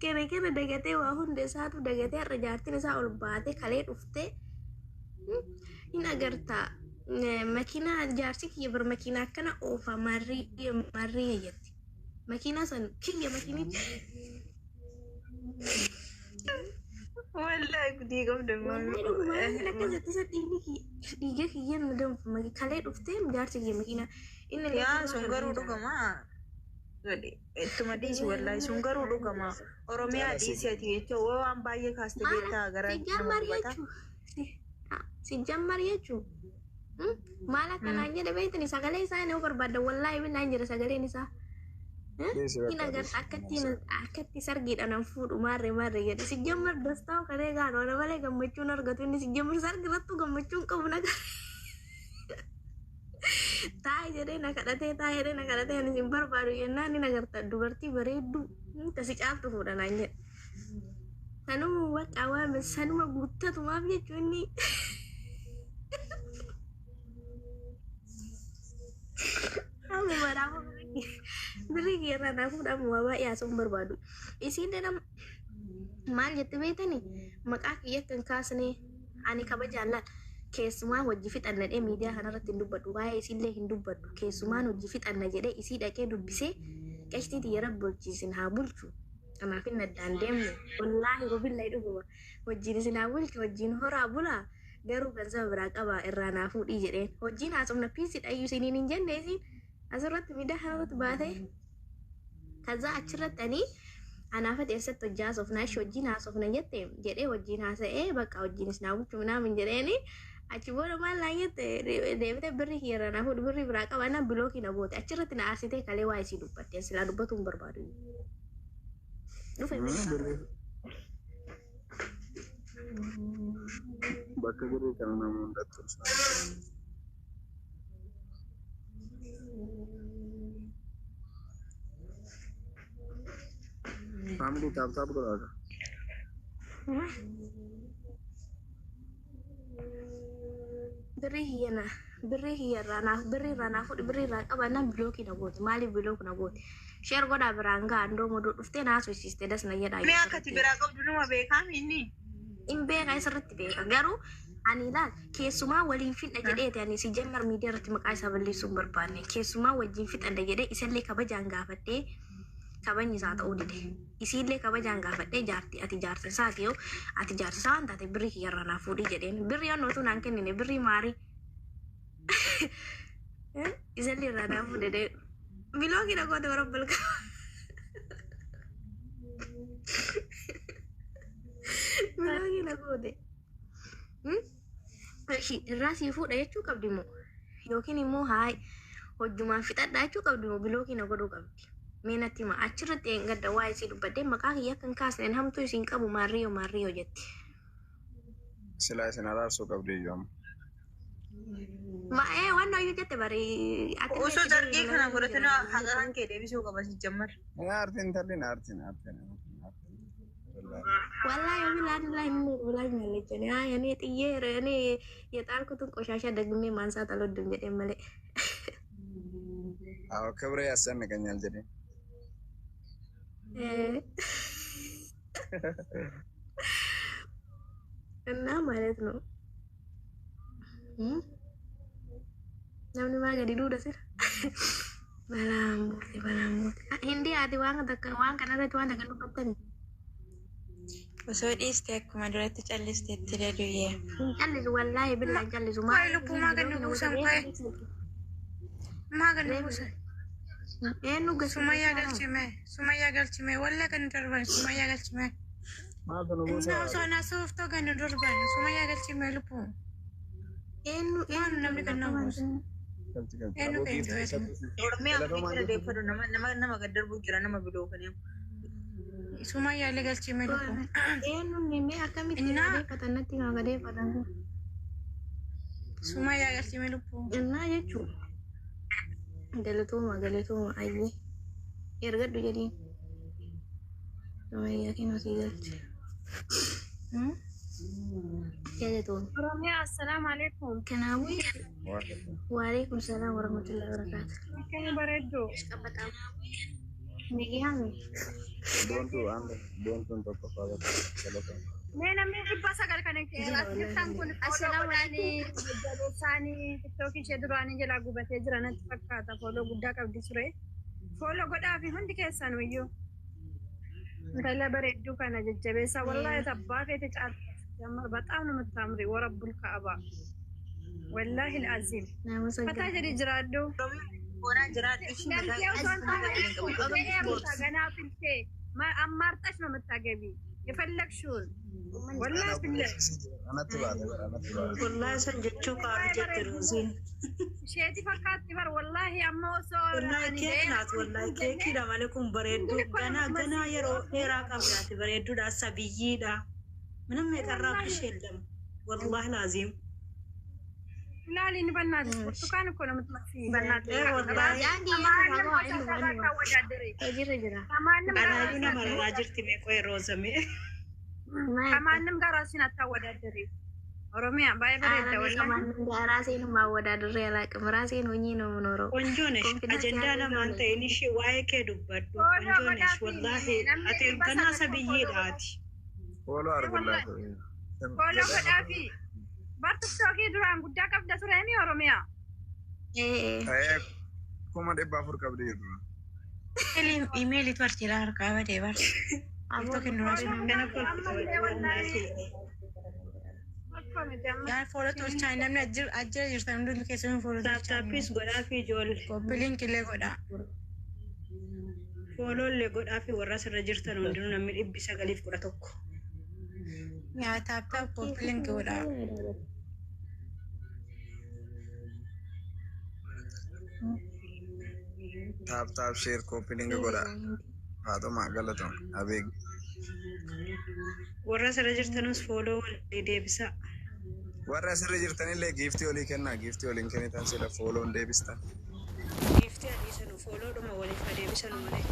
Kana kana dagatee waa hunda isaatu dagatee har'a jaartiin isaa ol baatee kalee dhuftee hin agartaa. Makiinaa jaarsi kiyya bar makiinaa akkana oofa marrii marrii jetti. Makiinaa san kiyya makiinichi. Wallahi gudii qabda. Wallahi dhuguma inni akkas jette isa dhiigni kiyya dhiiga kiyya na danfu kalee dhuftee jaarsi kiyya makiinaa inni illee Yaa suuraa sun kana garuu hin jaalladhu. dhugamaa. Ittuma dhiisi wallahi sun garuu dhugamaa. Oromiyaa dhiisi ati jechuun waan baay'ee kaaste Maal beektaa gara nama sijjammar gubata. jechuu sijjammar jechuu maal akkanaan jedhe beektani sagalee isaa inni barbaadda wallaahi billaan jira sagaleen isaa. Dhiisi Hin bakka agarta dhiisi. akkatti akkatti sargiidhaan an fuudhu maarre maarre jedhe sijjammar dastaa kalee gaanu ana malee gammachuun argatu inni sijjammar sargi irrattuu gammachuun qabu naga taa'e jedhee na kadhatee taa'e jedhee na kadhatee ani sin barbaadu jennaan hin agarta dubartii bareedduu tasi caaltu fuudha naan jedhe. Sanuma bakka waan sanuma guuttatumaaf jechuun inni Amma raafuu birrii kiyyarraa naa fuudhamu waa baay'ee haasa'uun barbaadu. Isiin nama maal jette beektani maqaa kiyya akka hin kaasne ani kabajaan laal keessumaa hojii fixanna jedhee miidiyaa kanarratti hin dubbadhu waa'ee isiillee hin dubbadhu keessumaan hojii fixanna jedhee isii dhaqee dubbisee qeshtii tiyya rabbi wajjin haa bulchu kanaaf hin addaan deemne wallaahi wabillahi dhuguma wajjin isin haa bulchu wajjin horaa bulaa garuu ganzaba biraa qabaa irraa naa fuudhii jedheen hojiin haasofna piisidha iyyuu isiniin hin jenne isiin asirratti miidiyaa kanarratti baatee kaza achirratti ani anaafati eessatti hojii haasofna ishee wajjin haasofna jette jedhee wajjin haasa'ee bakka wajjinis naa bulchu minaamin jedheeni achi booda maal naan jette deebitee birrii kiyyarraa naa fuudhu birrii biraa qaba naan bilookii na goote achirratti na aarsitee kalee waa isii dubbatte silaa dubbatu hin barbaadu. Dhufe Birrii bakka birrii kana nama hundattu ulfaata. Family tap tap godhaa. Birrii kiyyana birrii kiyyarraa naa birrii irraa naa fuudhu birrii irraa qaba naan bilookii na goote maaliif bilook na goote sheer godhaa biraan ga'a andoo moduu dhuftee na haasofsiiste das na jedhaa Mee akka ati biraa qabdu nama beekaa inni. hin beeka isirratti beeka garuu ani ilaal keessumaa waliin fidha jedheeti ani si jammar miidiyaa irratti maqaa isaa balleessuu hin barbaanne keessumaa wajjin fixadha jedhee isallee kabajaan gaafadhee kabajni isaa ta'uu dide isiillee kabajaan gaafadhee jaarti ati jaarsa isaati yoo ati jaarsa isaa waan taate birrii kiyyarraa naa fuudhii jedheen birrii yoon otuu naan kennine birrii maarii isallee irraa naa fuudhe dee biloogii na goote bara balka biloogii na goote. Ishi irraa sii fuudha jechuu qabdi moo yookiin immoo haay hojjumaan fixadhaa jechuu qabdi moo bilookii na godhuu qabdi. Mee natti hima achirratti eengadda waa isii dubbadhee maqaa kiyya akka hin kaasneen hamtuu isiin qabu maarriyoo maarriyoo jetti. Silaa isin araarsuu qabdi iyyuu amma. Ma'ee waan iyyuu jette bari. Osoo zargii kana godhatanii haqa kan kee deebisuu qaba si jammar. Aartiin talliin aartiin aartiin aartiin. Wallahi bilaan ላይ ብላኛለች። እኔ አይ እኔ ጥዬ እኔ የጣልኩትን ቆሻሻ ደግሜ ማንሳት አልወድም jedheen malee. አዎ ክብሬ ያስጨንቀኛል jedhee. እና ማለት ነው namni maa gadi duuda sira balaan buute balaan buute hindi ati waan takka waan kanarratti waan takka dubbattani Osoo dhiiste akkuma duratti callisteetti deebi'ee. hin callisu wallaahi billaa hin callisu Waa'ee lubbuu maa ganni buusan waa'ee maa ganni buusan. eenyu gasi Sumayyaa galchime sumayyaa galchime walla kan darban sumayyaa galchime. Maaltu nu Innaa buusa? osoo naa sooftoo kan darban sumayyaa galchime lubbuu. eenyu Maal namni kan nama buusu? Galchi galchi. Eenyu Aboo kan giiftii itti isatti. Oromiyaa Galatooma bira deeffatu nama nama nama gad darbu jira nama biloo kan Sumayyaa illee galchime lubbuu. eenyu mee akkamitti Innaa- gadeeffatan natti maa gadeeffatan Sumayyaa galchime lubbuu. innaa jechuun galatooma galatooma ayyee ergadhu jedhiin sumayyaa kennu sii galche galatooma Oromiyaa, assalaamu alaikum. kanaafuu waalaikum salaam warahmatullahi wabarakaatu Akkam bareedduu. Nagiyaan Boontuu aan boontuun tokkoffaa bakka galata. Mee namni 900 kan as jirtan kun follow Assalaamu godhanii jajjabeessaanii tiktookii ishee duraanii jalaa gubatee jira natti fakkaata. Follow guddaa qabdi ture. Follow godhaa fi hundi keessan iyyuu. Intala bareedduu kana jajjabeessaa wallaahi abbaa feete caalti. በጣም ነው የምታምሪ። ወረቡል ከአባ ወላሂ ልአዚም Naamusa ፈታ ጀዲ ጅራዱ Boonaa jiraadhu ishii ለምቴው ገና ፍልቴ አማርጠሽ ነው የምታገቢ የፈለግሽውን ወላሂ ብለ Anatti baate bara anatti baate. Wallahi san jechuu qaaru jette Rooziin. Isheeti fakkaatti bar wallahi amma osoo Wallahi keeknaat wallahi keekiidha malee kun bareedduu ganaa ganaa yeroo dheeraa qabdaati bareedduudha sabiyyiidha. ምንም የቀራብሽ የለም ወላሂ ላዚም ላሊን በእናትሽ ብርቱካን እኮ ነው የምትመስዪ። በእናትሽ ወላሂ ከማንም ቆሻሻ ጋር ታወዳደሪ። Hojiirra jira. ከማንም ጋር Kanaayyuu nama raraa jirti mee qoy roozame. ከማንም ጋር ራስሽን አታወዳደሪ። ኦሮሚያ ባይ በሬዳ ወላሂ ከማንም ጋር ራሴን ማወዳድሬ አላውቅም። ራሴን ሆኜ ነው የምኖረው። ቆንጆ ነሽ። Confidence አጀንዳ ያለው ሰው namaan ነኝ። ta'in ishee waa'ee kee dubbadhu. Follow ቆንጆ ነሽ godhaafi wallahi namni ati dhibba ganaa sagal kun follow sabiyyiidhaati. Follow argullaatu. Follow godhaafi bar tiktookii duraan guddaa qabda tureemi ኦሮሚያ Ee, 400,000 qabdi jiru. Imeelitu arjilaa harkaa badee bar. TikTokiin dura sun. Kana ammallee wallahi akkamitti amma Yaa follow tolchaa namni ajjira jirtan hundumti keessanuu follow tolchaa. Tap tapis godhaafi ijoollee. Copy link illee godhaa. Followllee godhaafi warra asirra jirtan hundinuu namni 911. Yaa tap tap copy link godhaa. Tap tap share copy link godha. Haadhuma galatoon abeeg. Warra asirra jirtanus follow walii deebisaa. Warra asirra jirtanillee giiftii olii kennaa giiftii oliin kennitan sila follown deebistan. Giiftii adiisanu followdhuma waliif adeebisanu malee.